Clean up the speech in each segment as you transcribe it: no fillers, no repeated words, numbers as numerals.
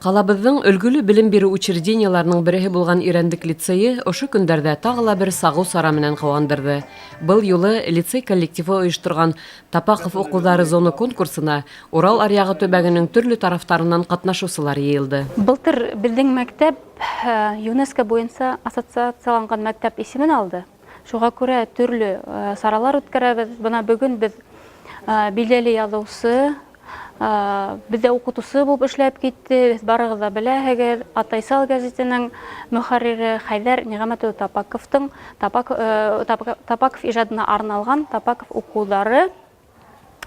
Ҡалабыҙҙың өлгөлө белем биреү учреждениеларының береһе булған Ирәндек лицейы ошо көндәрҙә тағы ла бер сағыу сара менән ҡыуандырҙы. Был юлы лицей коллективы ойошторған Тапаков уҡыуҙары зона конкурсына Урал аръяғы төбәгенең төрлө тарафтарынан ҡатнашыусылар йыйылды. Былтыр беҙҙең мәктәп ЮНЕСКО буйынса ассоциацияланған мәктәп исемен алды. Шуға күрә төрлө саралар үткәрәбеҙ. Бына бөгөн беҙ билдәле яҙыусы, беҙҙә уҡытыусы булып эшләп китте, барығыҙ ҙа беләһегеҙ, Атайсал гәзитенең мөхәррире Хәйҙәр Ниғәмәт улы Тапаковтың Тапаков ижадына арналған Тапаков уҡыуҙары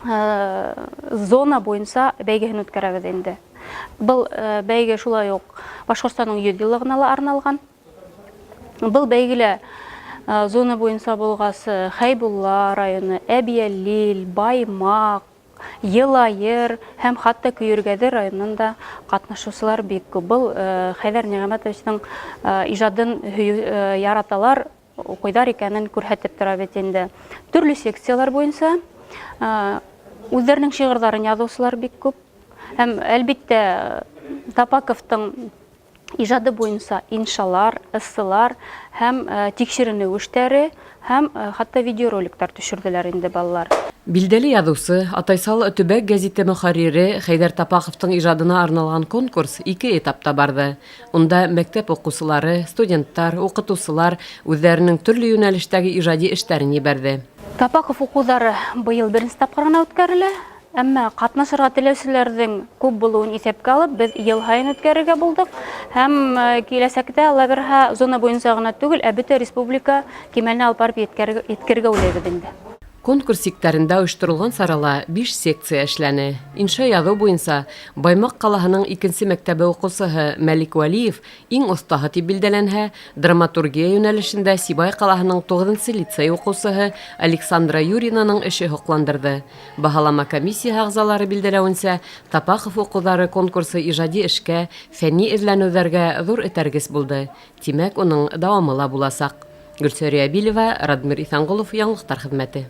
зона буйынса бәйгеһен үткәрәбеҙ инде. Был бәйге шулай уҡ Башҡортостандың 100 йыллығына ла арналған. Был бәйгелә зона буйынса булғас, Хәйбулла районы, Әбйәлил, Баймаҡ, Йылайыр һәм хатта Көйөргәҙе районынан да ҡатнашыусылар бик күп. Был Хәйҙәр Ниғәмәтовичтың ижадын яраталар, уҡыйҙар икәнен күрһәтеп тора бит инде. Төрлө секциялар буйынса үҙҙәренең шиғырҙарын яҙыусылар бик күп. Һәм әлбиттә Тапаковтың ижады буйынса иншалар, эсселар һәм тикшеренеү эштәре һәм хатта видеороликтар төшөрҙөләр инде балалар. Билдәле яҙыусы, Атайсал төбәк гәзите мөхәррире Хәйҙәр Тапаковтың ижадына арналған конкурс ике этапта барҙы. Унда мәктәп уҡыусылары, студенттар, уҡытыусылар үҙҙәренең төрлө йүнәлештәге ижади эштәрен ебәрҙе. Тапаков уҡыуҙары быйыл беренсе тапҡыр ғына үткәрелә. Әммә ҡатнашырға теләүселәрҙең күп булыуын иҫәпкә алып, беҙ йыл һайын үткәрергә булдыҡ. Һәм киләсәктә, Алла бирһә, зона буйынса ғына түгел, ә бөтә республика кимәленә алып барып еткерергә уйлайбыҙ инде. Конкурс сиктәрендә ойошторолған сарала биш секция эшләне. Инша яҙыу буйынса Баймаҡ ҡалаһының икенсе мәктәбе уҡыусыһы Мәлик Вәлиев иң оҫтаһы тип билдәләнһә, драматургия йүнәлешендә Сибай ҡалаһының туғыҙынсы лицей уҡыусыһы Александра Юринаның эше һоҡландырҙы. Баһалама комиссияһы ағзалары билдәләүенсә, Тапаков уҡыуҙары конкурсы ижади эшкә, фәнни эҙләнеүҙәргә ҙур этәргес булды. Тимәк, уның дауамы ла буласаҡ. Гөлсәрия Билева, Радмир Иҫәнғолов, Яңылыҡтар хеҙмәте.